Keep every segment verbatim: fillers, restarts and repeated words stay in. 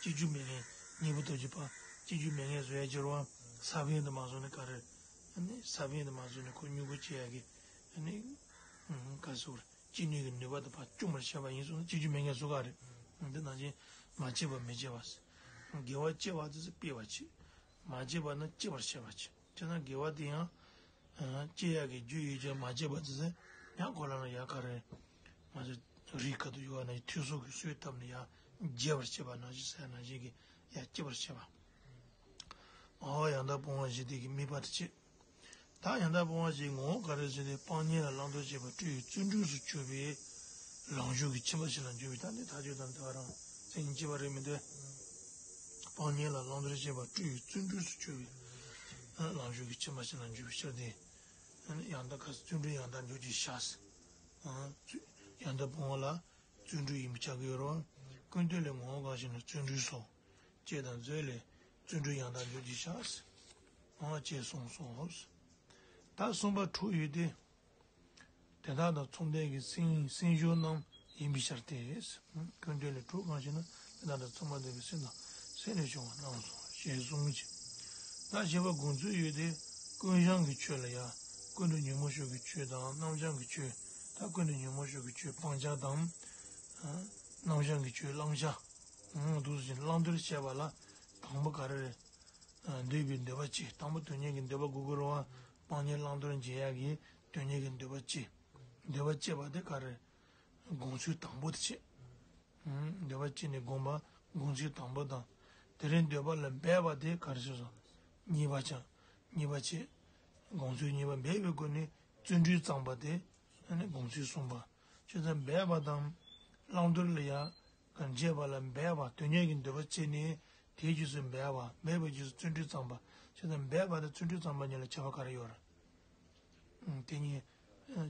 སྐྱེ་རྒྱུ་མེད་མཁན། གཉེན་པོ་ལྟ་བུ་གི་ཕར་སྐྱེ་རྒྱུ་མེད་མཁན་བཟོ་ཡ་ཅིག་རེད་བ། ས་བོན་དེ་མ་བཟོ་ནས་ག་རེ། ཨ་ནི་ས་བོན་དེ་མ་བཟོ་ནས་ཁོ་མྱུ་གུ་སྐྱེ་ཡ་གི། ཨ་ནི་ག་རེ་ཟེར་དགོས་རེད། སྐྱེ་ནུས་ཀྱི་ནུས་པ་དེ་ཕར་བཅོམ་པར་བྱེད་པ་ཡིན་སོང་ན་སྐྱེ་རྒྱུ་མེད་མཁན་བཟོ་ག་རེད། འདི་ནང་བཞིན་མ་སྐྱེས་པ་མི་སྐྱེ་བ། དགེ་བ་སྐྱེས་པ་དེ་ཚོ་སྤེལ་བར་བྱེད། མ་སྐྱེས་པ་ནི་སྐྱེ་བར་བྱེད་པ་བྱེད། དེས་ན་དགེ་བ་དེ་ཡང་སྐྱེ་ཡག་གི་རྒྱུ་ཡོད་ཀྱང་མ་སྐྱེས་པ་དེ་ཚོ་ཡང་ཁོ་རང་ལ་ཡག་ག་རེ། ང་ཚོ་རིགས་ཁ་ཐུག་ཡོད་ན་ཐོས་སོགས་ཀྱི་སྲོལ་བཏབ་ནས་ཡང་རྒྱས་པར་བྱེད་པ་ནང་བཞིན་ཟེར་ཡ་ནང་བཞིན་གྱི་ཡང་སྐྱེ་བར་བྱེད་པ། ཨོ་ཡང་དག་སྤོང་བ་ཞེས་དེ་གི་དམིགས་པ་དེ་བྱེད། ད་ཡང་དག་སྤོང་བ་ཞེས་ངོ་བོ་ག་རེ་ཟེར་ཏེ། སྤང་གཉེན་ལ་བླང་དོར་བྱེད་པ་སྤྲོས་ཡུལ་བརྩོན་འགྲུས་སུ་གྱུར་པའི་ལང་ཤོར་གྱི་ཁྱིམ་པ་ཞིག་ལ་འགྱུར་བའི། ད་འདི་ཐག་ཆོད་དང་འདི་བ་རང་མཚན་ཉིད་གཅིག་པ་རེད་མི་འདུག་སྤང་གཉེན་ལ་བླང་དོར་བྱེད་པ་སྤྲོས་ཡུལ་བརྩོན་འགྲུས་སུ་གྱུར་པའི་ལང་ཤོར་གྱི་ཁྱིམ་པ་ཞིག་ལ་འགྱུར་བའི་ཕྱིར་ཏེ། ཡང་དག་ག་ས་བརྩོན་འགྲུས་ཡང་དག་འཇོག་ཅིང་བྱ། ཡང་དག་སྤོང་བ་ལ་བརྩོན་འགྲུས་ཡིན་པས་ཁྱབ་ཀྱི་ཡོད་རེད་བ། ཀུན་བཏུས་ལས་ངོ་བོ་གང་ཞིག་ན་བརྩོན་འགྲུས་སོ། ཅེས་དང་མཛོད་ལས་བརྩོན་འགྲུས་ཡང་དག་འཇོག་ཅིང་བྱ། ཅེས་གསུངས་སོ། ད་གསུམ་པ་དྲུག་ཡོད་དེ། དེ་དག་དང་མཚུངས་ལྡན་གྱི་སེམས་སེམས་བྱུང་རྣམས་ཡིན་པའི་ཕྱིར་ཏེ། ཀུན་བཏུས་ལས་དྲུག་གང་ཞིག་ན་དེ་དག་དང་མཚུངས་པ་ལྡན་གྱི་སེམས་དང་སེམས་ལས་བྱུང་བ་རྣམས་སོ་ཞེས་གསུངས་ཀྱི། ད་བཞི་པ་དགོངས་ཚུལ་ཡོད་དེ། ཀུན་བྱང་གི་ཆོས་ལ་ཡང་ཀུན་ཏུ་ཉོན་མོངས་སྤྱོད་ཀྱི་ཆོས་དང་རྣམ་བྱང་གི་ཆོས། ད་ཀུན་ཏུ་ཉོན་མོངས་སྤྱོད་ཀྱི་ཆོས་སྤང་བྱ་དང་། རྣམ་བྱང་གི་ཆོས་བླང་བྱ། འོ་འདུག་སེ་བྱས་ནས་བླང་དོར་བྱེད་པ་ལ་དང་པོ་ག་རེ་རེད། འདོད་པའི་འདོད་པ་སྐྱེ། དང་པོ་དོན་གཉེར་གྱི་འདོད་པ་དགོས་ཀྱི་རེད་བ། སྤང་གཉེན་བླང་དོར་འབྱེད་ཡག་གི་དོན་གཉེར་གྱི་འདོད་པ་སྐྱེ། འདོད་པ་སྐྱེས་པ་དེ་ག་རེ། དགོངས་ཚུལ་དང་པོ་དེ་བྱེད། འདོད་པ་སྐྱེས་ནས་དགོངས་པ་དགོངས་ཚུལ་དང་པོ་དང་། དེ་རིང་འདོད་པ་ལ་འབད་པ་དེ་ག་རེ་ཟེར་སོང་། གཉིས་པ་ཆགས། གཉིས་པ་བྱེད། དགོངས་ཚུལ་གཉིས་པ་འབད་པའི་སྒོ་ནས་བརྩོན་འགྲུས་བརྩམས་པ་དེ་ཨ་ནི་དགོངས་ཚུལ་གསུམ་པ། བྱས་ཙང་འབད་པ་དང་བླང་དོར་ལ་ཡང་འབྱེད་པ་ལ་འབད་པ་དོན་གཉེར་གྱི་འདོད་པ་བྱས་ནས་དེའི་རྗེས་སུ་འབད་པ། འབད་པའི་རྗེས་སུ་བརྩོན་འགྲུས་བརྩམས་པ། བྱས་ཙང་འབད་པ་དང་བརྩོན་འགྲུས་བརྩམས་པ་གཉིས་ལ་ཁྱད་པར་ག་རེ་ཡོད་རེད། དེ་གཉིས་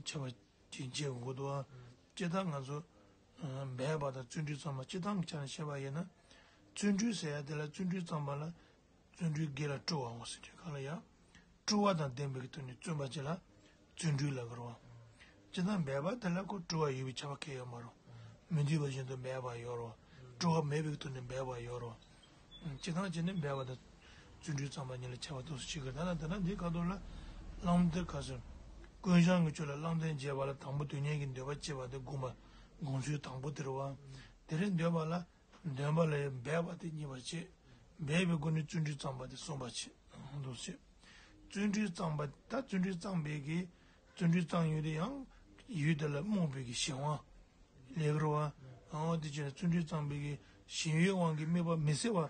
ཁྱད་པར་ཅིག་འབྱེད་དགོས་འདུག་ཨ། སྤྱིར་བཏང་ང་ཚོ་འབད་པ་དང་བརྩོན་འགྲུས་བརྩམས་པ་སྤྱིར་བཏང་གི་ཆ་ནས་བཤད་པ་ཡིན་ན། བརྩོན་འགྲུས་ཟེར་ཡ་དེ་ལ་བརྩོན་འགྲུས་བརྩམས་པ་ལ་བརྩོན་འགྲུས་དགེ་ལ་སྤྲོ་བའོ་ཟེར་དུས་ག་ལ་ཡ། སྤྲོ་བ་དང་ལྡན་པའི་ཐོག་ནས་བརྩོན་པ་ཅིག་ལ་བརྩོན་འགྲུས་ལབ་ཀྱི་རེད་བ། སྤྱིར་བཏང་འབད་པ་དེ་ལ་ཁོ་སྤྲོ་བ་ཡོད་པའི་ཁྱད་པར་གང་ཡང་ཡོད་མ་རེད། མི་འདོད་པ་བཞིན་དུ་འབད་པ་ཡོད་རེད་བ། སྤྲོ་བ་མེད་པའི་ཐོག་ནས་འབད་པ་ཡོད་རེད་བ། སྤྱིར་བཏང་བྱས་ནས་འབད་པ་དང་བརྩོན་འགྲུས་བརྩམས་པ་གཉིས་ལ་ཁྱད་པར་འདུག་སེ་བྱེད་ཀྱི་རེད། ད་ལྟ་དེ་ན་འདིའི་ཁ་ཐོག་ལ་བླང་དོར་ག་ཟེར། ཀུན་བྱང་གི་ཆོས་ལ་བླང་དོར་འབྱེད་པ་ལ་དང་པོ་དོན་གཉེར་གྱི་འདོད་པ་སྐྱེས་པ་དེ་དགོངས་པ་དགོངས་ཚུལ་དང་པོ་དེ་རེད་བ། དེ་རིང་འདོད་པ་ལ་འདོད་པ་ལ་འབད་པ་དེ་གཉིས་པ་བྱེད། འབད་པའི་སྒོ་ནས་བརྩོན་འགྲུས་བརྩམས་པ་དེ་གསུམ་པ་བྱེད། འདུག་སེ་བྱེད། བརྩོན་འགྲུས་བརྩམས་པ་ད་བརྩོན་འགྲུས་བརྩམས་པའི་གི་བརྩོན་འགྲུས་བརྩམས་ཡོད་དེ་ཡང་ཡུལ་དེ་ལ་རྨོངས་པའི་གི་གཞན་དབང་ལས་ཀྱི་རེད་བ། འོ་དེ་བྱས་ན་བརྩོན་འགྲུས་བརྩམས་པའི་གི་གཞན་ཡུལ་དབང་གིས་དམིགས་པ་མི་གསལ་བ་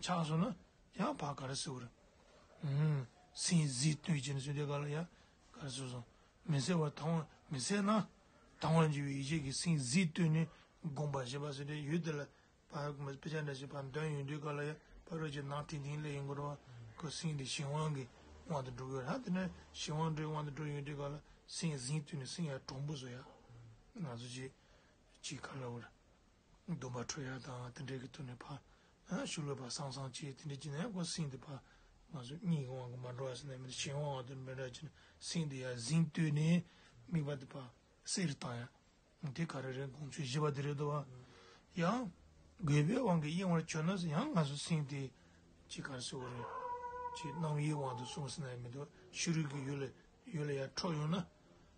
ཆགས་སོང་ན། ཡང་ཕར་ག་རེ་ཟེར་དགོས་རེད། ཨུམ། སེམས་གཟིགས་ལྟོས་བྱས་ནས་ཟེར་དུས་ག་ལ་ཡ། ག་རེ་ཟེར་སོང་། མི་གསལ་བ་དང་བ་མི་གསལ་ན། དང་བ་འགྱུར་བའི་ཡིད་ཆེས་ཀྱི་སེམས་གཟིགས་ལྟོས་ནས་སྒོམ་པ་བྱེད་པ་ཟེར་དུས་ཡུལ་དེ་ལ་ཕར་དཔེ་ཆ་འདྲ་ཞིག་ཕར་འདོན་ཡོང་དུས་ག་ལ་ཡ་ཕ་རོལ་གྱི་ནང་དེ་དེང་སླེབས་ཡོང་གི་རེད་བ། ཁོ་སེམས་དེ་གཞན་དབང་གི་དབང་དུ་འགྲོ་གི་ཡོད་རེད། དེ་ནས་གཞན་དབང་འགྲོའི་དབང་དུ་འགྲོ་ཡོང་དུས་ག་ལ་སེམས་གཟིགས་ལྟོས་ནས་སེམས་ཡར་གྲུང་པོ་བཟོ་ཡ། ང་ཚོ་ཅིག་ཅིག་ག་ལ་བར། སྡོམ་པ་འཕྲོག་ཡ་དང་དེ་འདྲའི་གི་ཐོག་ནས་ཕར་ཨ་ཤུགས་ལ་ཕར་སང་སང་བྱས་དེ་འདྲ་བྱས་ན་ཡང་ཁོ་སེམས་དེ་ཕར་ང་ཚོ་གཉིད་ཀྱི་དབང་གིས་མ་འགྲོ་བ་ཟེར་ན་མི་འདུག་གཞན་དབང་དབང་དུ་མི་འགྲོ་བྱས་ན་སེམས་དེ་ཡར་གཟེངས་བསྟོད་ནས་དམིགས་པ་དེ་ཕར་གསལ་རུ་བཏང་ཡ། དེ་ག་རེ་རེད། དགོངས་ཚུལ་བཞི་པ་དེ་རེད་འདུག་བ། ཡང་དགོས་པའི་དབང་གིས་གཡེང་བར་གྱུར་ན་ཡང་ང་ཚོ་སེམས་དེ་ཅིག་ག་རེ་ཟེར་དགོས་རེད། ཅིག་རྣམ་གཡེང་དབང་དུ་སོང་ཟེར་ན་ཡང་མི་འདུག་ཕྱི་རོལ་གྱི་ཡུལ་ལ། ཡུལ་ལ་ཡར་འཕྲོ་ཡོང་ན།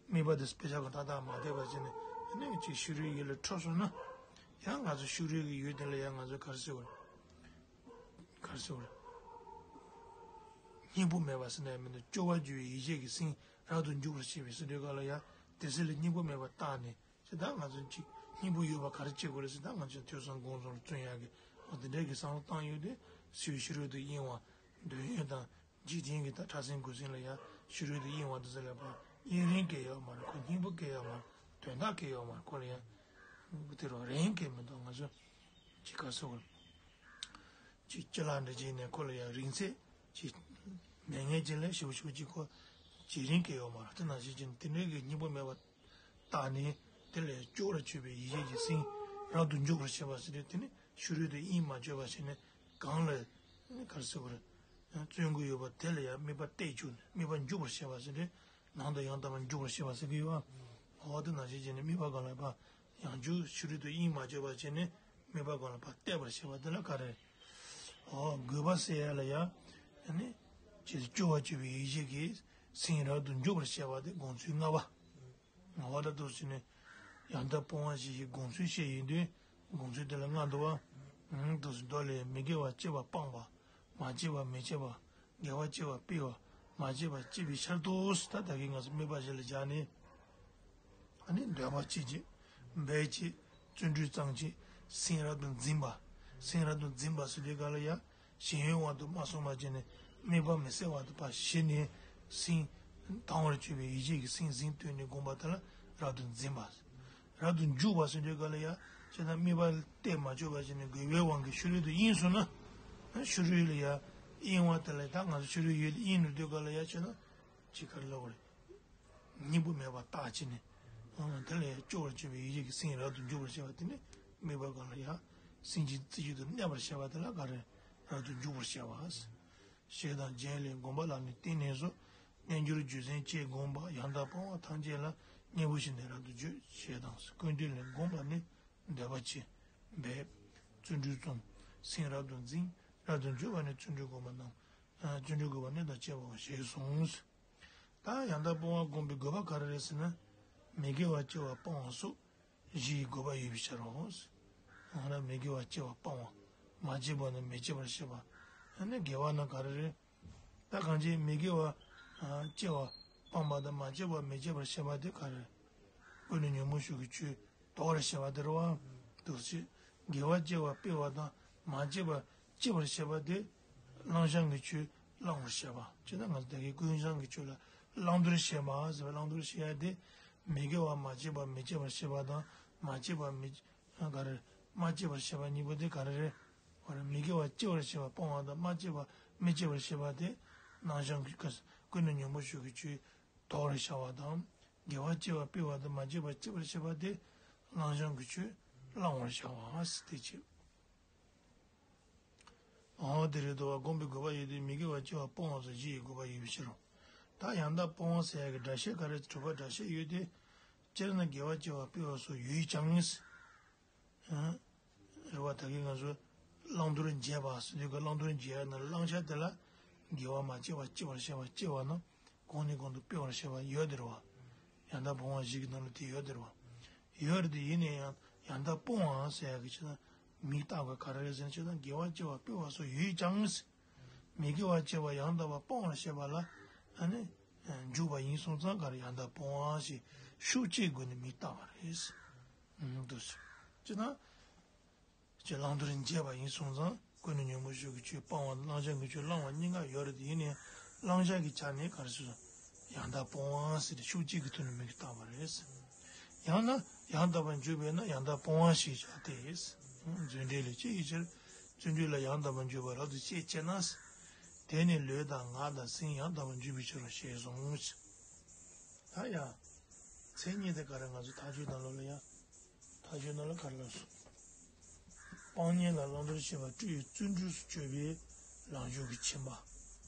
དམིགས་པ་དེ་དཔེ་ཆ་གི་ཏག་ཏག་མ་བསྡད་པ་བྱས་ནས་ཨ་ནི་ཅིག་ཕྱི་རོལ་ཡུལ་ལ་འཕྲོ་སོང་ན། ཡང་ང་ཚོ་ཕྱི་རོལ་གྱི་ཡུལ་དེ་ལ་ཡང་ང་ཚོ་ག་རེ་ཟེར་དགོས་རེད། ག་རེ་ཟེར་དགོས་རེད། སྙིང་པོ་མེད་པ་ཟེར་ན་ཡང་མི་འདུག་སྐྱོ་བ་འགྱུར་བའི་ཡིད་ཆེས་ཀྱི་སེམས་རབ་ཏུ་འཇུག་པར་བྱེད་པའི་ཟེར་དུས་ག་ལ་ཡང་དེ་སྲིད་ལ་སྙིང་པོ་མེད་པ་བཏགས་ནས་ཟེར། ད་ང་ཚོ་ཅིག་སྙིང་པོ་ཡོད་པ་ག་རེ་བྱེད་དགོས་རེད་ཟེར། ད་ང་ཚོ་ཐོས་བསམ་སྒོམ་གསུམ་ལ་བརྩོན་ཡག་གི་འོ་དེ་འདྲའི་གི་བསམ་བློ་བཏང་ཡོད་དུས་སྲིད་པའི་ཕྱི་རོལ་དུ་གཡེང་བ་འདོད་ཡོན་དང་། འཇིག་རྟེན་གྱི་ད་ཕྲ་སེང་འགོས་སེང་ལ་ཡང་ཕྱི་རོལ་དུ་གཡེང་བ་དེ་ཚོ་ལ་ཕར་གཡེང་རིན་སྐལ་ཡོད་མ་རེད། ཁོ་སྙིང་པོ་སྐལ་ཡོད་མ་རེད། དོན་དག་སྐལ་ཡོད་མ་རེད། ཁོ་ལ་ཡང་དེ་རུ་རིན་སྐལ་མི་འདུག་ང་ཚོ་ཅིག་ག་ཟེར་དགོས་རེད། ཅིག་ཅི་ལ་འདྲ་ཅིག་ནས་ཁོ་ལ་ཡང་རིན་ཚད་ཅིག་མེད་མཁན་ཅིག་ལ་ཞེ་པོ་ཞེ་པོ་ཅིག་ཁོ་ཅིག་རིན་སྐལ་ཡོད་མ་རེད། དེ་ནང་བཞིན་ཅིག་དེ་འདྲའི་གི་སྙིང་པོ་མེད་པ་བཏགས་ནས་དེ་ལ་ཡང་སྐྱོ་བར་གྱུར་པའི་ཡིད་ཆེས་ཀྱི་སེམས་རབ་ཏུ་འཇུག་པར་བྱེད་པ་ཟེར་ཏེ་དེ་ནི་ཕྱི་རོལ་དུ་གཡེང་མ་བཅུག་པ་བྱས་ནས་གང་ལ་ག་རེ་ཟེར་དགོས་རེད། བརྩོན་དགོས་ཡོད་པ་དེ་ལ་ཡང་དམིགས་པ་གཏད་བཅུག་ནས་དམིགས་པ་འཇུག་པར་བྱེད་པ་ཟེར་ཏེ་ནང་དུ་ཡང་དག་པར་འཇུག་པར་བྱེད་པ་ཟེར་གྱི་ཡོད་པ། འོ་དེ་ནང་བཞིན་བྱས་ནས་དམིགས་པ་གང་ལ་ཕར་ཡང་འཇུག་ཕྱི་རོལ་དུ་གཡེང་མ་བཅུག་པ་བྱས་ནས་ དམིགས་པ་སྒང་ལ་ཕར་གཏད་པར་བྱེད་པ་དེ་ལ་ག་རེ། འོ་དགོས་པ་ཟེར་ཡ་ལ་ཡ། ཨ་ནི། ཅེས་སྐྱོ་བར་གྱུར་པའི་ཡིད་བྱེད་ཀྱི་སེམས་རབ་ཏུ་འཇུག་པར་བྱེད་པ་དེ་དགོངས་ཚུལ་ལྔ་པ། ང་བ་ལ་དུ་ཟིན་ནས་ཡང་དག་སྤོང་བ་ཞེས་ཀྱི་དགོངས་ཚུལ་བཤད་ཡོད་དུས་དགོངས་ཚུལ་དེ་ལ་ལྔ་འདུག་བ། དུ་ཟིན་མདོ་ལས་མི་དགེ་བ་སྐྱེ་བ་སྤང་བ། མ་སྐྱེས་པ་མི་སྐྱེ་བ། དགེ་བ་སྐྱེ་བ་སྤེལ་བ། མ་སྐྱེས་པ་སྐྱེ་བའི་ཕྱིར་དུ་ད་ལྟ་གི་ང་ཚོ་དམིགས་པ་བཞི་ལ་སྦྱར་ནས། ཨ་ནི་འདོད་པ་སྐྱེ་བྱེད། འབད་བྱེད། བརྩོན་འགྲུས་བསྐྱེད་བྱེད། སེམས་རབ་ཏུ་འཛིན་པ། སེམས་རབ་ཏུ་འཛིན་པ་ཟེར་དུས་ག་ལ་ཡ། ཞེན་ཡུལ་དབང་དུ་མ་སོང་བ་བྱས་ནས་དམིགས་པ་མི་གསལ་བ་དུ་ཕར་ཞི་ནས་སེམས་དང་བར་གྱུར་པའི་ཡིད་བྱེད་ཀྱི་སེམས་ཟིན་ཐོན་ནས་སྒོམ་པ་དེ་ལ་རབ་ཏུ་འཛིན་པ། རབ་ཏུ་འཇུག་པ་ཟེར་དུས་ག་ལ་ཡ། ཁྱེད་རང་དམིགས་པ་གཏད་མ་བཅུག་པ་བྱས་ནས་དགོས་པའི་དབང་གིས་ཕྱི་རོལ་དུ་གཡེངས་སོང་ན། ཕྱི་རོལ་ལ་ཡ་གཡེང་བ་དེ་ལ་ད་ང་ཚོ་ཕྱི་རོལ་ཡུལ་དུ་གཡེང་འགྲོ་དུས་ག་ལ་ཡ་ཁྱེད་རང་ཅི་ག་རེ་ལབ་དགོས་རེད། སྙིང་པོ་མེད་པར་བརྟགས་བྱས་ནས། དེ་ལ་ཡང་སྐྱོ་བར་གྱུར་པའི་ཡིད་བྱེད་ཀྱི་སེམས་རབ་ཏུ་འཇུག་པར་བྱེད་པ་དེ་ནི་དམིགས་པ་གང་ལ་ཡང་སེམས་ཀྱི་རྩེ་གཅིག་ཏུ་གནས་པར་བྱེད་པ་དེ་ལ་ག་རེ་རབ་ཏུ་འཇུག་པར་བྱ་བ། ཞེས་དང་རྒྱན་ལས་སྒོམ་པ་ལ་ནི་བརྟེན་ནས་སོ། རྣལ་འབྱོར་རྒྱུ་མཚན་བཅས་བསྒོམ་པ་ཡང་དག་སྤོང་བ་ཐམས་ཅད་ལ་སྙིང་པོ་བཞིན་དུ་རབ་ཏུ་བརྗོད་ཞེས་དང་ཀུན་བཏུས་ལས་སྒོམ་པ་ནི་འདོད་པ་སྐྱེ། འབད། བརྩོན་འགྲུས་རྩོམ། སེམས་རབ་ཏུ་འཛིན། རབ་ཏུ་འཇུག་པ་ནི་བརྩོན་འགྲུས་སྒོམ་པ་རྣམས། བརྩོན་འགྲུས་སྒོམ་པ་ནི་དང་བཅས་པའོ་ཞེས་གསུངས། ད་ཡང་དག་སྤོང་བ་སྒོམ་པའི་དགོས་པ་ག་རེ་རེད་ཟེར་ན། མི་དགེ་བ་སྐྱེ་བ་སྤང་བ་སོགས་བཞི་ཡི་དགོས་པ་ཡོད་པའི་ཕྱིར་རོ། འོ་ན་མི་དགེ་བ་སྐྱེ་བ་སྤང་བ། མ་སྐྱེས་པ་ནི་མི་སྐྱེ་བར་བྱེད་པ། ཨ་ནི་དགེ་བ་ནི་ག་རེ་རེད། ད་གང་ཅི་མི་དགེ་བ་སྐྱེ་བ་སྤང་བ་དང་མ་སྐྱེས་པ་མི་སྐྱེ་བར་བྱེད་པ་དེ་ག་རེ་རེད། ཀུན་ནས་ཉོན་མོངས་ཕྱོགས་ཀྱི་ཆོས། དོར་བར་བྱ་བ་དེ་རེད་བ། འདུག་སེ། དགེ་བ་སྐྱེ་བ་སྤེལ་བ་དང་མ་སྐྱེས་པ་སྐྱེ་བར་བྱེད་པ་དེ། བླང་བྱ་གི་ཆོས་བླང་བར་བྱ་བ། ཅེས་ན་ང་ཚོ་ད་གིན་ཀུན་བྱང་གི་ཆོས་ལ་བླང་དོར་བྱེད་པ་ཟེར་བ་བླང་དོར་བྱེད་ཡ་དེ། མི་དགེ་བ་མ་སྐྱེས་པ་མི་སྐྱེ་བར་བྱེད་པ་དང་མ་སྐྱེས་པ་མི་ག་རེ་མ་སྐྱེས་པར་བྱེད་པ་གཉིས་པོ་དེ་ག་རེ་རེད། བར་མི་དགེ་བ་སྐྱེ་བར་བྱེད་པ་སྤོང་བ་དང་མ་སྐྱེས་པ་མི་སྐྱེ་བར་བྱེད་པ་དེ། བླང་བྱ་གི་ཀུན་ནས་ཉོན་མོངས་ཕྱོགས་ཀྱི་ཆོས། དོར་བར་བྱ་བ་དང་། དགེ་བ་སྐྱེ་བ་སྤེལ་བ་དང་མ་སྐྱེས་པ་སྐྱེ་བར་བྱེད་པ་དེ། བླང་བྱ་གི་ཆོས་བླང་བར་བྱ་བ་ཟེར་དེ་བྱེད། འོ་དེ་རེད་དོ། སྒོམ་པའི་དགོས་པ་ཡོད་དུས་མི་དགེ་བ་སྐྱེ་བ་སྤོང་བ་སོགས་བཞི་ཡི་དགོས་པ་ཡོད་པའི་ཕྱིར་རོ། ད་ཡང་དག་སྤོང་བ་ཟེར་ཡ་གི་སྒྲ་བཤད་ག་རེ་གྲུབ་པ་སྒྲ་བཤད་ཡོད་དེ། སྤྱིར་ན་དགེ་བ་སྐྱེ་བ་སྤེལ་བ་སོགས་ཡོད་ཀྱང་། རེད་བ། ད་གིན་ང་ཚོ་བླང་དོར་འབྱེད་པ་ཟེར་དུས་ཀྱི་བླང་དོར་འབྱེད་ཡ་ན་བླང་བྱ་དེ་ལ་དགེ་བ་མ་སྐྱེས་པ་སྐྱེ་བར་བྱེད་པ་སྐྱེ་བ་ན་གོང་ནས་གོང་དུ་སྤེལ་བར་བྱེད་པ་ཡོད་དེ་རེད་བ། ཡང་དག་སྤོང་བ་བཞི་གི་ནང་ལ་དེ་ཡོད་དེ་རེད་བ། ཡོད་རེད་དེ་ཡིན་ན་ཡང་ཡང་དག་སྤོང་བ་ཟེར་ཡ་གི་ཆེད་དུ་མིང་བཏགས་པ་ག་རེ་རེད་ཟེར་ན་ཆེད་དུ་དགེ་བ་སྐྱེ་བ་སྤེལ་བ་སོགས་ཡོད་ཀྱང་། མི་དགེ་བ་སྐྱེ་བ་ཡང་དག་པ་སྤོང་བར་བྱེད་པ་ལ་ཨ་ནི་འཇུག་པ་ཡིན་སོང་ཙང་ག་རེ་ཡང་དག་སྤོང་བ་ཞེས་ཤུགས་བསྐྱེད་སྒོ་ནས་མིང་བཏགས་པ་རེད། འདུག་སེ། ཅེ་ན། ཅེས་བླང་དོར་འབྱེད་པ་ཡིན་སོང་ཙང་ཀུན་ནས་ཉོན་མོངས་ཕྱོགས་ཀྱི་ཆོས་སྤང་བ་བླང་བྱ་གི་ཆོས་བླང་བ་གཉིས་ཀ་ཡོད་རེད་དེ་ཡིན་ནའི་བླང་བྱ་གི་ཆ་ནས་ག་རེ་ཟེར་སོང་། ཡང་དག་སྤོང་བ་ཟེར་ཏེ་ཤུགས་གཅིག་གི་ཐོག་ནས་མིང་བཏགས་པ་རེད། ཡང་ན་ཡང་དག་པར་འཇུག་པས་ན་ཡང་དག་སྤོང་བ་ཞེས་བྱ་སྟེ། བརྩོན་འགྲུས་ལས་སྐྱེ་བའི་ཕྱིར་བརྩོན་འགྲུས་ལ་ཡང་དག་པར་འཇུག་པ་རབ་ཏུ་སྐྱེད་ཅེ་ན། དེ་ནི་ལུས་དང་ངག་དང་སེམས་ཡང་དག་པར་འཇུག་པའི་ཕྱིར་རོ་ཞེས་གསུངས། ད་ཡང་། མཚན་ཉིད་དེ་ག་རེ་ང་ཚོ་ཐག་གཅོད་དང་ལོ་ལ་ཡང་། ཐག་གཅོད་ནང་ལ་ག་རེ་ལབ་སོང་། སྤང་གཉེན་ལ་བླང་དོར་ཤེས་པ་སྤྲོས་ཡུལ་བརྩོན་འགྲུས་སུ་སྤྱོད་པའི་ལངས་ཕྱོགས་ཀྱི་ཁྱིམ་པ།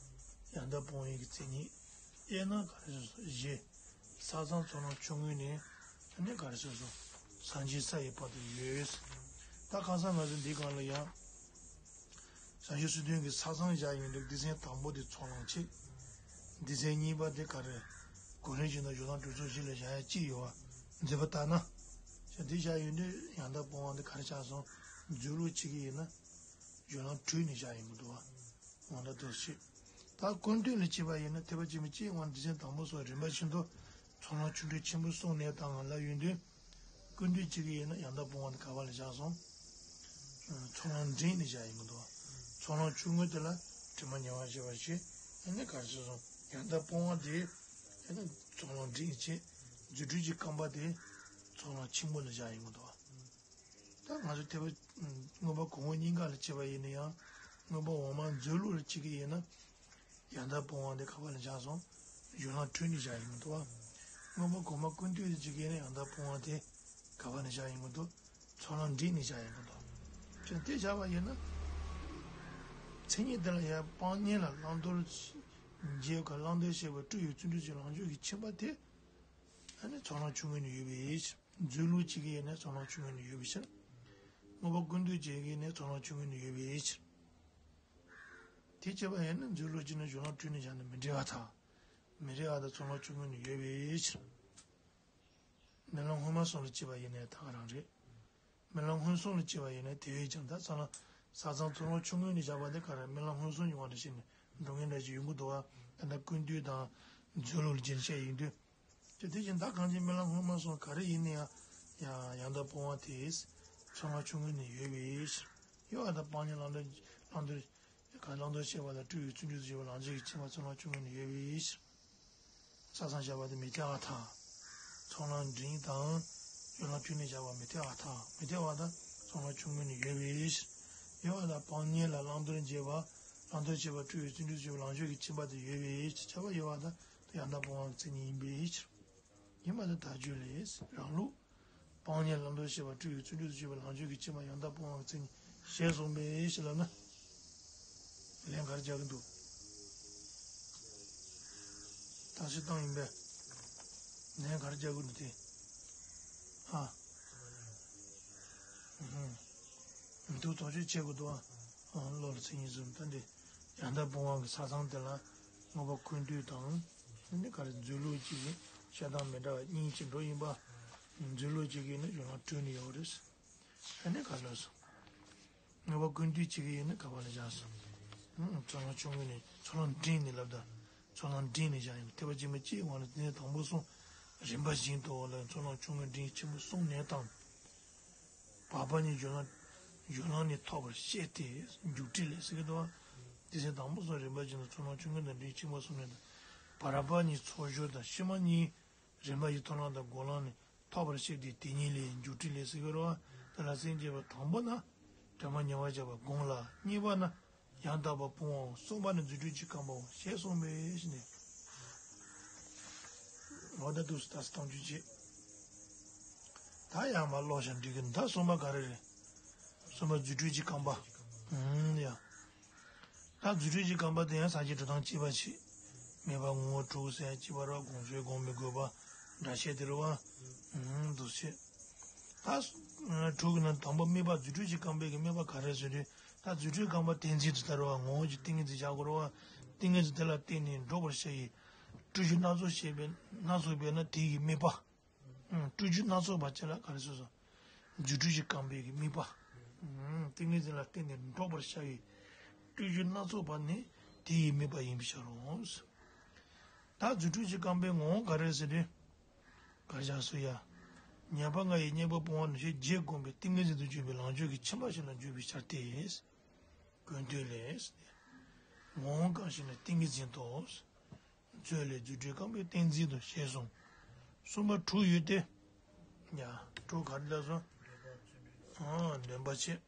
ཡང་དག་སྤོང་བའི་གི་མཚན་ཉིད། དབྱེ་ན་ག་རེ་ཟེར་སོང་། བཞི། ས་མཚམས་ཚོགས་ལམ་ཆུང་ངུ་ནས་ཨ་ནི་ག་རེ་ཟེར་སོང་། ས་འཛིན་ས་ཡི་བར་དུ་ཡོད། ད་ཁ་སང་ང་ཚོ་འདི་སྒང་ལ་ཡང་། བྱང་ཆུབ་སེམས་དོན་གྱི་ས་མཚམས་བཞག་ཡོང་དུས་སྡེ་ཚན་དང་པོ་དེ་ཚོགས་ལམ་གཅིག་སྡེ་ཚན་གཉིས་པ་དེ་ག་རེ། གོ་རིམ་བཞིན་དུ་སྦྱོར་ལམ་དྲུག་ཚོགས་བཞི་ལ་བཞག་ཡ་གཅིག་ཡོད་བ། མཛད་པ་ལྟར་ན། ཅེས་འདི་བཞག་ཡོང་དུས་ཡང་དག་སྤོང་བ་འདི་ག་རེ་ཆགས་སོང་། མཛོད་ལུགས་གཅིག་གི་ཡིན་ན། སྦྱོར་ལམ་དྲུག་ནས་བཞག་ཡོང་གི་འདུག་བ། འོ་ན་འདུག་སེ། ད་ཀུན་བཏུས་ལ་བྱས་པ་ཡིན་ན་ཐེག་པ་ཆེན་པོའི་སྤྱིའི་དབང་སྡེ་ཚན་དང་པོ་སོགས་རིམ་པ་བཞིན་དུ་ཚོགས་ལམ་ཆུང་འབྲིང་ཆེན་པོ་གསུངས་ནས་དང་ལ་ཡོང་དུས། ཀུན་བཏུས་གཅིག་གི་ཡིན་ན་ཡང་དག་སྤོང་བ་འདི་ག་བ་ལ་བཞག་སོང་། ཚོགས་ལམ་འབྲིང་ནས་བཞག་ཡོང་གི་འདུག་ཚོགས་ལམ་ཆུང་ངུ་དེ་ལ་དྲི་མ་ཉེ་བར་བྱེད་པ་བྱེད། ཨ་ནི་ག་རེ་ཟེར་སོང་། ཡང་དག་སྤོང་བ་དེ་ཨ་ནི་ཚོགས་ལམ་འབྲིང་བྱེད། རྫུ་འཕྲུལ་གྱི་རྐང་པ་དེ་ཚོགས་ལམ་ཆེན་པོ་ལ་བཞག་ཡོང་གི་འདུག་ད་ང་ཚོ་ཐེག་པ་མངོན་པ་གོང་འོག་གཉིས་ཀ་ལ་བྱེད་པ་ཡིན་ན་ཡང་མངོན་པ་འོག་མ་མཛོད་ལུགས་ལ་བྱེད་ཀྱི་ཡིན་ན། ཡང་དག་སྤོང་བ་འདི་ག་བ་ལ་བཞག་སོང་། སྦྱོར་ལམ་དྲུག་ནས་བཞག་ཡོང་གི་འདུག་བ། མངོན་པ་གོང་མ་ཀུན་བཏུས་ཀྱི་ཡིན་ན་ཡང་དག་སྤོང་བ་དེ་ག་བ་ལ་བཞག་ཡོང་གི་འདུག་ཚོགས་ལམ་འབྲིང་ནས་བཞག་ཡོང་གི་འདུག་ཅེས་དེ་བཞག་པ་ཡིན་ན། མཚན་ཉིད་དེ་ལ་ཡང་སྤང་གཉེན་ལ་བླང་དོར་འབྱེད་པ་བླང་དོར་ཤེས་པ་སྤྲོས་ཡུལ་བརྩོན་འགྲུས་ཀྱི་ལངས་ཕྱོགས་ཀྱི་ཁྱིམ་པ་དེ། ཨ་ནི་ཚོགས་ལམ་ཆུང་ངུ་ནས་ཡོད་པའི་ཕྱིར། མཛོད་ལུགས་གཅིག་གི་ཡིན་ན་ཚོགས་ལམ་ཆུང་ངུ་ནས་ཡོད་པའི་ཕྱིར། མངོན་པ་ཀུན་བཏུས་བྱེད་ཀྱི་ནི་ཚོགས་ལམ་ཆུང་ངུ་ནི་ཡོད་པའི་ཕྱིར། དེ་བྱས་པ་ཡིན་ན་མཛོད་ལུགས་ཀྱི་ནི་སྦྱོར་ལམ་དྲུག་ནི་བཞག་ནས་མི་འབྲེལ་བ་དང་། མི་འབྲེལ་བ་དང་ཚོགས་ལམ་ཆུང་ངུ་ནི་ཡོད་པའི་ཕྱིར། རྨི་ལམ་སྔོན་མ་གསུམ་ལ་བྱེད་པ་ཡིན་ནའི་ད་ག་རང་རེད། རྨི་ལམ་སྔོན་གསུམ་ལ་བྱེད་པ་ཡིན་ན་དེ་བས་ཀྱང་ད་ཚོགས་ལམ་ས་མཚམས་ཚོགས་ལམ་ཆུང་ངུ་ནི་བཞག་པ་དེ་ག་རེ་རྨི་ལམ་སྔོན་གསུམ་གྱི་དབང་དུ་བྱས་ནས་འགྲོ་མཁན་འདྲ་ཞིག་ཡོང་གི་འདུག་བ། ད་ལྟ་ཀུན་བཏུས་དང་མཛོད་ལུགས་ལ་རྒྱུན་བཤད་ཡིན་དུས། ཅེས་དེ་བཞིན་བདག་གང་ཞིག་རྨི་ལམ་སྔོན་མ་སོགས་ག་རེ་ཡིན་ན་ཡང་། ཡང་ཡང་དག་སྤོང་བ་དེས་ཚོགས་ལམ་ཆུང་ངུ་ནི་ཡོད་པའི་ཕྱིར། ཡོད་པར་ཐལ། སྤང་གཉེན་བླང་དོར་བླང་དོར་གང་བླང་དོར་བྱེད་པ་དང་སྤྲོས་པའི་བརྩོན་འགྲུས་སུ་གྱུར་པ་ལམ་རྗེས་ཀྱི་ཁྱིམ་པ་ཚོགས་ལམ་ཆུང་ངུ་ནི་ཡོད་པའི་ཕྱིར། ས་མཚམས་བཞག་པ་དེ་མི་འཐད་པར་ཐལ། ཚོགས་ལམ་འབྲིང་དང་སྦྱོར་ལམ་དྲུག་ནི་བཞག་པ་མི་འཐད་པར་ཐལ། མི་འཐད་པར་ཐལ། ཚོགས་ལམ་ཆུང་ངུ་ནི་ཡོད་པའི་ཕྱིར། ཡོད་པར་ཐལ། སྤང་གཉེན་ལ་བླང་དོར་འབྱེད་པ་བླང་དོར་བྱེད་པ་སྤྲོས་པའི་བརྩོན་འགྲུས་སུ་གྱུར་པ་ལམ་རྗེས་ཀྱི་ཁྱིམ་པ་དེ་ཡོད་པའི་ཕྱིར། ཁྱབ་པ་ཡོད་པར་ཐལ། ཡང་དག་སྤོང་བ་གི་མཚན་ཉིད་ཡིན་པའི་ཕྱིར། ཡིན་པར་ཐལ། དལ་འབྱོར་ལས། རང་ལུགས། སྤང་གཉེན་བླང་དོར་བྱེད་པ་སྤྲོས་པའི་བརྩོན་འགྲུས་སུ་གྱུར་པ་ལམ་རྗེས་ཀྱི་ཁྱིམ་པ་ཡང་དག་སྤོང་བ་གི་མཚན་ཉིད་ཞེས་གསུངས་པས་ཞེས་ལབ་ན། ལན་ག་རེ་རྒྱག་གི་འདུག་ད་ཞིག་བཏང་ཡིན་པས། ལན་ག་རེ་རྒྱག་གི་འདུག་དེ། ཨ། ཨུ་ཧུམ། མི་འདུག་དོགས་གཅོད་བྱེད་དགོས་འདུག་ཨ། ཨ། བློ་ལ་ཚིག་གཉིས་སུ་ད་འདི། ཡང་དག་སྤོང་བ་གི་ས་མཚམས་དེ་ལ་མངོན་པ་ཀུན་བཏུས་དང་། ཨ་ནི་ག་རེ་མཛོད་ལུགས་གཅིག་གི་བཤད་སྟངས་མི་འདྲ་བ་གཉིས་ཅིག་འགྲོ་ཡིན་པ། མཛོད་ལུགས་གཅིག་གི་ནི་སྦྱོར་ལམ་དྲུག་ནི་ཡོད་རེད། ཨ་ནི་ག་ལབ་སོང་། མངོན་པ་ཀུན་བཏུས་གཅིག་གི་ཡིན་ན་ག་པ་ལ་བཞག་སོང་། ཨ། ཚོགས་ལམ་ཆུང་ངུ་ནི་ཚོགས་ལམ་འབྲིང་ནི་ལབ་ད། ཚོགས་ལམ་འབྲིང་ནི་བཞག་ཡིན་ཐེག་པ་ཆེན་པོ་སྤྱིའི་དབང་ལ་དེ་ནས་དང་པོ་གསུངས། རིམ་པ་བཞིན་དུ་ལ་ཚོགས་ལམ་ཆུང་ངུ་འབྲིང་ཆེན་པོ་གསུངས་ནས་དང་། བར་པ་ནི་སྦྱོར་ལམ། སྦྱོར་ལམ་ནི་ཐོབ་པར་བཤད་དེ། རྒྱུ་འབྲས་ལས་ཟེར་གི་འདུག་བ། དེ་ཚེ་དང་པོ་སོགས་རིམ་པ་བཞིན་དུ་ཚོགས་ལམ་ཆུང་ངུ་དང་འབྲིང་ཆེན་པོ་གསུངས་ནས་དང་། བར་པ་ནི་ཚོགས་སྦྱོར་དང་ཕྱི་མ་གཉིས། རིམ་པ་བཞིན་མཐོང་ལམ་དང་སྒོམ་ལམ་ནི་ཐོབ་པར་བཤད་དེ། དེ་གཉིས་ལས་རྒྱུ་འབྲས་ལས་ཟེར་གི་རེད་བ། དེ་ལ་སེམས་བསྐྱེད་པ་དང་པོ་ན། དོན་སྤང་ཉེ་བར་བྱེད་པ་སྒོམ་ལམ། གཉིས་པ་ན། ཡང་དག་པར་སྤོང་བའམ། གསུམ་པ་ནི་རྫུ་འཕྲུལ་གྱི་རྐང་པའམ་ཞེས་གསུངས་པས་ནས། འོ་ད་འདུག་སེ་ད་སེ་གཏོང་རྒྱུ་བྱེད། ད་ཡང་མ་ཀློག་བཞག་འགྲིག་གི། ད་གསུམ་པ་ག་རེ་རེད། གསུམ་པ་རྫུ་འཕྲུལ་གྱི་རྐང་པ། ཨུམ་ཡ། ད་རྫུ་འཕྲུལ་གྱི་རྐང་པ་དེ་ཡང་ས་བཅད་འགྲོ་སྟངས་གཅིག་པ་བྱེད། དམིགས་པ་ངོ་བོ་དྲུག་ཟེར་ཡ་གཅིག་པ་རེད་བ། དགོངས་གསལ་སྒོམ་པའི་དགོས་པ་འདྲ་བཤད་དེ་རེད་བ། ཨུམ་འདུག་སེ། ད་དྲུག་གི་ནང་དང་པོ་དམིགས་པ། རྫུ་འཕྲུལ་གྱི་རྐང་པའི་གི་དམིགས་པ་ག་རེ་ཟེར་དུས། ད་རྫུ་འཕྲུལ་རྐང་པ་གཏན་ཚིགས་དེ་ལྟར་བ་ངོ་བོ་གྱི་ཏིང་ངེ་འཛིན་བཞག་དགོས་རེད་བ། ཏིང་ངེ་འཛིན་དེ་ལ་བརྟེན་ནས་འགྲོགས་པར་བྱ་ཡི། སྤྲུལ་རྒྱུ་སྣ་ཚོགས་བྱས་པས་སྣ་ཚོགས་པས་ན་དེ་ཡི་དམིགས་པ། སྤྲུལ་རྒྱུ་སྣ་ཚོགས་པ་ཅིག་ལ་ག་རེ་ཟེར་སོང་། རྫུ་འཕྲུལ་གྱི་རྐང་པའི་གི་དམིགས་པ། ཏིང་ངེ་འཛིན་ལ་བརྟེན་ནས་འགྲོགས་པར་བྱ་ཡི། སྤྲུལ་རྒྱུ་སྣ་ཚོགས་པ་ནི་དེ་ཡི་དམིགས་པ་ཡིན་པའི་ཕྱིར་རོ། ད་རྫུ་འཕྲུལ་གྱི་རྐང་པའི་ངོ་བོ་ག་རེ་ཟེར་དུས། གར་བཞག་སོ་ཡ། ཉེས་པ་ལྔ་ཡི་རྙེད་པ་སྤོང་བ་ནང་བཞིན་རྗེས་བསྒོམས་པའི་ཏིང་ངེ་འཛིན་དུ་གྱུར་པའི་ལམ་རྒྱུད་ཀྱི་ཁྱིམ་པ་ཞིག་ལ་འཇུག་པའི་ཕྱིར་ཏེ། ཀུན་བཏུས་ལས། ངོ་བོ་གང་ཞིག་ནི་ཏིང་ངེ་འཛིན་ཏོ། མཛོད་ལས་རྫུ་འཕྲུལ་རྐང་པའི་གཏན་ཚིགས་སུ་ཞེས་གསུངས། གསུམ་པ་དྲུག་ཡོད་དེ། ཡ། དྲུག་ག་རེ་ལབ་སོང་། ཨ། འདོན་པ་བྱེད།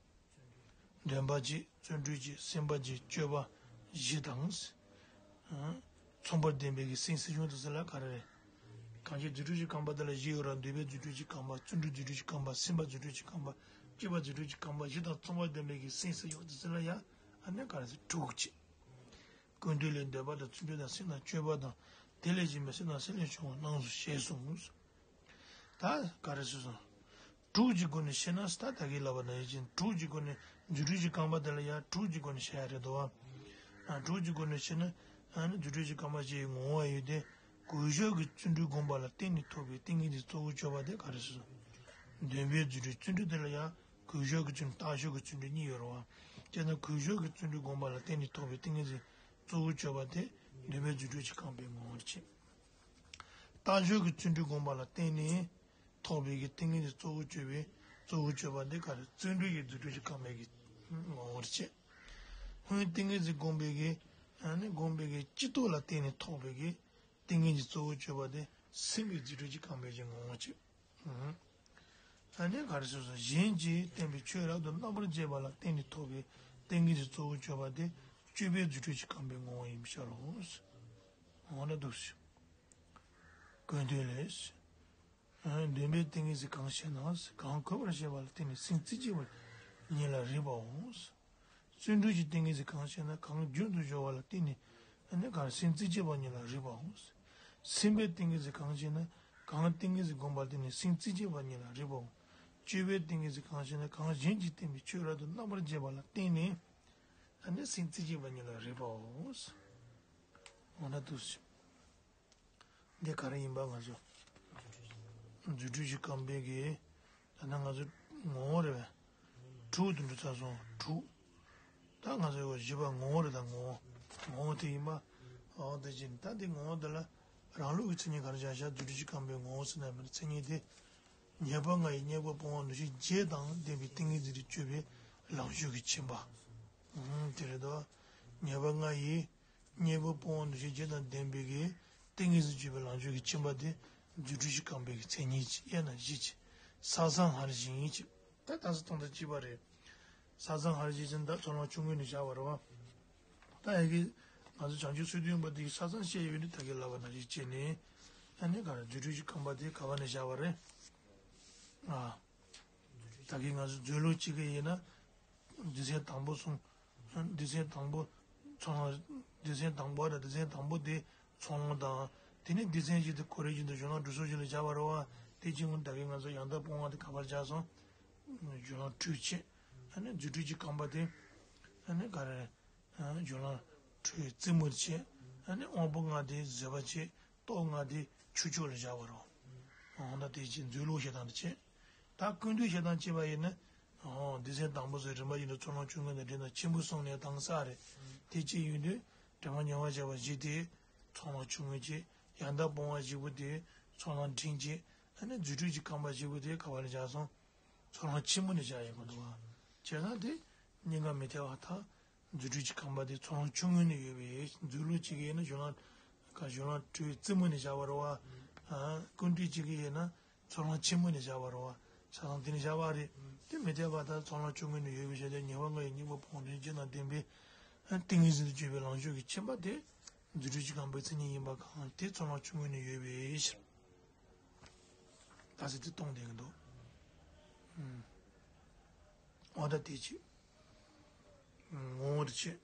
འདོན་པ་བྱེད། བརྩོན་འགྲུས་བྱེད། སེམས་པ་བྱེད། སྤྱོད་པ་བཞི་དང་། ཨ། མཚུངས་པར་ལྡན་པའི་གི་སེམས་སྲིད་གཞུང་དུ་ཟེར་ལ་ག་རེ་རེད། གང་ཞིག་རྫུ་འཕྲུལ་གྱི་རྐང་པ་དེ་ལ་བཞི་ཡོད་ར། འདོན་པའི་རྫུ་འཕྲུལ་གྱི་རྐང་པ། བརྩོན་འགྲུས་རྫུ་འཕྲུལ་གྱི་རྐང་པ། སེམས་པ་རྫུ་འཕྲུལ་གྱི་རྐང་པ། སྤྱོད་པ་རྫུ་འཕྲུལ་གྱི་རྐང་པ་བཞི་དང་མཚུངས་པར་ལྡན་པའི་གི་སེམས་སྲིད་གཞུང་དུ་ཟེར་ལ་ཡ། ཨ་ནི་ག་རེ་ཟེར། དྲུག་བྱེད། ཀུན་བཏུས་ལས། འདོན་པ་དང་བརྩོན་འགྲུས་དང་སེམས་དང་སྤྱོད་པ་དང་། དེ་ལས་གཞན་པའི་སེམས་དང་སེམས་ལས་བྱུང་བ་རྣམས་སོ་ཞེས་གསུངས། ད་ག་རེ་ཟེར་སོང་། དྲུག་གི་སྒོ་ནས་བཤད་ན། ད་ད་གིན་ལབ་པ་ནང་བཞིན་དྲུག་གི་སྒོ་ནས། རྫུ་འཕྲུལ་གྱི་རྐང་པ་དེ་ལ་ཡང་དྲུག་གི་སྒོ་ནས་བཤད་ཡ་རེད་དོ། ཨ། དྲུག་གི་སྒོ་ནས་བཤད་ན། ཨ་ནི་རྫུ་འཕྲུལ་གྱི་རྐང་པ་ཞེས་ངོ་བོ་ཡོད་དེ། གུས་ཞབས་ཀྱི་བརྩོན་འགྲུས་བསྒོམ་པ་ལ་བརྟེན་ནས་ཐོབ་པའི་ཏིང་ངེ་འཛིན་གཙོ་བོར་གྱུར་པ་དེ་ག་རེ་ཟེར་སོང་། འདོན་པའི་རྫུ་འཕྲུལ། བརྩོན་འགྲུས་དེ་ལ་ཡང་གུས་ཞབས་ཀྱི་བརྩོན་འགྲུས། རྟག་ཞོག་གི་བརྩོན་འགྲུས་གཉིས་ཡོད་རེད་བ། དེས་ན་གུས་ཞབས་ཀྱི་བརྩོན་འགྲུས་བསྒོམ་པ་ལ་བརྟེན་ནས་ཐོབ་པའི་ཏིང་ངེ་འཛིན་གཙོ་བོར་གྱུར་པ་དེ་འདོན་པའི་རྫུ་འཕྲུལ་གྱི་རྐང་པའི་ངོ་བོར་བྱེད། རྟག་ཞོག་གི་བརྩོན་འགྲུས་བསྒོམ་པ་ལ་བརྟེན་ནས་ཐོབ་པའི་གི་ཏིང་ངེ་འཛིན་གཙོ་བོར་གྱུར་པའི། གཙོ་བོར་གྱུར་པ་འདི་ག་རེ། བརྩོན་འགྲུས་ཀྱི་རྫུ་འཕྲུལ་གྱི་རྐང་པའི་གི་ངོ་བོར་བྱེད། སྔོན་ཏིང་ངེ་འཛིན་བསྒོམས་པའི་གི། ཨ་ནི་བསྒོམས་པའི་གི་སྤྱི་ལྟོ་ལ་བརྟེན་ནས་ཐོབ་པའི་གི་ཏིང་ངེ་འཛིན་གཙོ་བོར་གྱུར་པ་དེ་སེམས་ཀྱི་རྫུ་འཕྲུལ་གྱི་རྐང་པའི་གི་ངོ་བོར་བྱེད། ཨ་ནི་ག་རེ་ཟེར་སོང་། གཞན་གྱིས་བསྟན་པའི་ཆོས་རབ་ཏུ་རྣམ་པར་འབྱེད་པ་ལ་བརྟེན་ནས་ཐོབ་པའི་ཏིང་ངེ་འཛིན་གཙོ་བོར་གྱུར་པ་དེ་སྤྱོད་པའི་རྫུ་འཕྲུལ་གྱི་རྐང་པའི་ངོ་བོ་ཡིན་པར་ཤར་རོ། འོ་ན་འདུག་སེ། ཀུན་བཏུས་ལས། འདོན་པའི་ཏིང་ངེ་འཛིན་གང་ཞེ་ན། གང་གུས་པར་བྱེད་པ་ལ་བརྟེན་ནས་སེམས་རྩེ་གཅིག་པར་ཉིད་ལ་རེག་པའོ། བརྩོན་འགྲུས་ཀྱི་ཏིང་ངེ་འཛིན་གང་ཞེ་ན། གང་རྒྱུན་དུ་སྦྱོར་བ་ལ་བརྟེན་ནས་ནི་གང་སེམས་རྩེ་གཅིག་པ་ཉིད་ལ་རེག་པའོ། སེམས་པའི་ཏིང་ངེ་འཛིན་གང་ཞེ་ན། གང་ཏིང་ངེ་འཛིན་བསྒོམ་པ་ལ་བརྟེན་ནས་སེམས་རྩེ་གཅིག་པ་ཉིད་ལ་རེག་པའོ། སྤྱོད་པའི་ཏིང་ངེ་འཛིན་གང་ཞིག་ན། གང་གཞན་གྱིས་བསྟན་པའི་ཆོས་རབ་ཏུ་རྣམ་པར་འབྱེད་པ་ལ་བརྟེན་ནས། ཨ་ནི་སེམས་རྩེ་གཅིག་པ་ཉིད་ལ་རེག་པའོ། འོ་ན་དུ་ཞིག་འདི་ག་རེ་ཡིན་པ་ང་ཚོ། རྫུ་འཕྲུལ་གྱི་རྐང་པའི་གི། ད་ནི་ང་ཚོ་ངོ་བོ་རེད་པས། དྲུག་ཏུ་འགྲོ་ཚར་སོང་། དྲུག་ད་ང་ཚོའི་བཞི་པ་ངོ་བོ་རེད། ད་ངོ་བོ། ངོ་བོ་དེ་ཡིན་པ། འོ་དེ་བཞིན་ད་འདི་ངོ་བོ་འདི་ལ་རང་ལུགས་ཀྱི་མཚན་ཉིད་ག་རེ་བཞག་བཞག་རྫུ་འཕྲུལ་གྱི་རྐང་པའི་ངོ་བོ་ཟེར་ན་མི་མཚན་ཉིད་དེ། ཉེས་པ་ལྔ་ཡི་གཉེན་པོ་སྤོང་བ་འདུ་ཤེས་བརྒྱད་དང་ལྡན་པའི་ཏིང་ངེ་འཛིན་དུ་སྤྱོད་པའི་ལང་སྤྱོད་ཀྱི་ཁྱིམ་པ། ཨུམ། དེ་རེད་དོ། ཉེས་པ་ལྔ་ཡི་གཉེན་པོ་སྤོང་བ་འདུ་ཤེས་བརྒྱད་དང་ལྡན་པའི་གི་ཏིང་ངེ་འཛིན་སྤྱོད་པའི་ལང་སྤྱོད་ཀྱི་ཁྱིམ་པ་དེ་རྫུ་འཕྲུལ་གྱི་རྐང་པའི་གི་མཚན་ཉིད་ཅིག་དབྱེ་ན་བཞི་ཅིག་ས་བཟང་ཧར་ཞིང་ཅིག་ད་ད་ས་སྟོང་དང་བཅས་པ་རེད། ས་བཟང་ཧར་ཞིང་ཟེར་ན་ད་ཚོགས་ལམ་ཆུང་ངུ་ནས་བཞག་པ་རེད་བ། ད་ཡ་གི་ང་ཚོ་བྱང་ཆུབ་སེམས་དོན་པ་དེ་གི་ས་བཟང་བཤད་ཡོད་ནི་ད་གི་ལབ་པ་ནང་བཞིན་བྱས་ནས། ཨ་ནི་ག་རེ་རྫུ་འཕྲུལ་གྱི་རྐང་པ་དེ་ག་བ་ནས་བཞག་པ་རེད། ཨ། ད་གི་ང་ཚོ་མཛོད་ལུགས་གཅིག་གི་ཡིན་ན། སྡེ་ཚན་དང་པོ་གསུམ། སྡེ་ཚན་དང་པོ་ཚོགས་ལམ། སྡེ་ཚན་དང་པོ་ར་སྡེ་ཚན་དང་པོ་དེ་ཚོགས་ལམ་དང་། དེ་ནས་སྡེ་ཚན་བཞི་དེ་ཁོ་རེ་བཞིན་དུ་སྦྱོར་ལམ་དྲུག་སོགས་བཞི་ལ་བཞག་པ་རེད་བ། དེ་བཞིན་ད་གི་ང་ཚོ་ཡང་དག་སྤོང་བ་དེ་ག་པར་བཞག་སོང་། སྦྱོར་ལམ་དྲུག་བྱས། ཨ་ནི་རྫུ་འཕྲུལ་གྱི་རྐང་པ་དེ། ཨ་ནི་ག་རེ། སྦྱོར་ལམ་དྲུག་རྩེ་མོར་བྱས། ཨ་ནི་དབང་པོ་ལྔ་དེ་བཟོད་པ་བྱས། སྟོབས་ལྔ་དེ་ཆོས་སྤྱོད་ལ་བཞག་པ་རེད། འོ་ན་དེ་བཞིན་མཛོད་ལུགས་བཤད་སྟངས་དེ་བྱས། ད་ཀུན་བཏུས་བཤད་སྟངས་བྱས་པ་ཡིན་ན། འོ་སྡེ་ཚན་དང་པོ་ཚོའི་རིམ་པ་ཡིན་ན་ཚོགས་ལམ་ཆུང་ངུ་ནས་འབྲིང་དང་ཆེན་པོ་གསུམ་ནས་དང་ས་རེད། དེ་བྱས་ཡོང་དུས་དྲི་མ་ཉེ་བར་བཞག་པ་བཞི་དེ་ཚོགས་ལམ་ཆུང་ངུ་བྱས། ཡང་དག་སྤོང་བ་བཞི་པོ་དེ་ཚོགས་ལམ་འབྲིང་བྱས། ཨ་ནི་རྫུ་འཕྲུལ་གྱི་རྐང་པ་བཞི་པོ་དེ་ག་པར་བཞག་སོང་། ཚོགས་ལམ་ཆེན་པོ་ནས་བཞག་ཡོང་གི་འདུག་བ། བྱས་ཙང་དེ་གཉིས་ཀ་མི་འཐད་པར་ཐལ། རྫུ་འཕྲུལ་གྱི་རྐང་པ་དེ་ཚོགས་ལམ་ཆུང་ངུ་ནས་ཡོད་པའི་མཛོད་ལུགས་གཅིག་གི་ཡིན་ན་སྦྱོར་ལམ། ག་སྦྱོར་ལམ་དྲུག་རྩེ་མོ་ནས་བཞག་པ་རེད་བ། ཀུན་བཏུས་གཅིག་གི་ཡིན་ན་ཚོགས་ལམ་ཆེན་པོ་ནས་བཞག་པ་རེད་བ། བྱས་ཙང་དེ་ནས་བཞག་པ་རེད། དེ་མི་འཐད་པར་ཐལ། ཚོགས་ལམ་ཆུང་ངུ་ནས་ཡོད་པའི་ཆ་དེ་ཉེས་པ་ལྔ་ཡི་གཉེན་པོ་སྤོང་བ་འདུ་ཤེས་བརྒྱད་དང་ལྡན་པའི་ཏིང་ངེ་འཛིན་དུ་སྤྱོད་པའི་ལང་སྤྱོད་ཀྱི་ཁྱིམ་པ་དེ་རྫུ་འཕྲུལ་གྱི་རྐང་པའི་མཚན་ཉིད་ཡིན་པ་གང་དེ་ཚོགས་ལམ་ཆུང་ངུ་ནས་ཡོད་པའི་ཕྱིར། ད་ཟེར་དེ་སྟོང་བསྡད་ཀྱི་འདུག་འོ་ད་དེ་བྱས། ངོ་བོ་དེ་བྱས།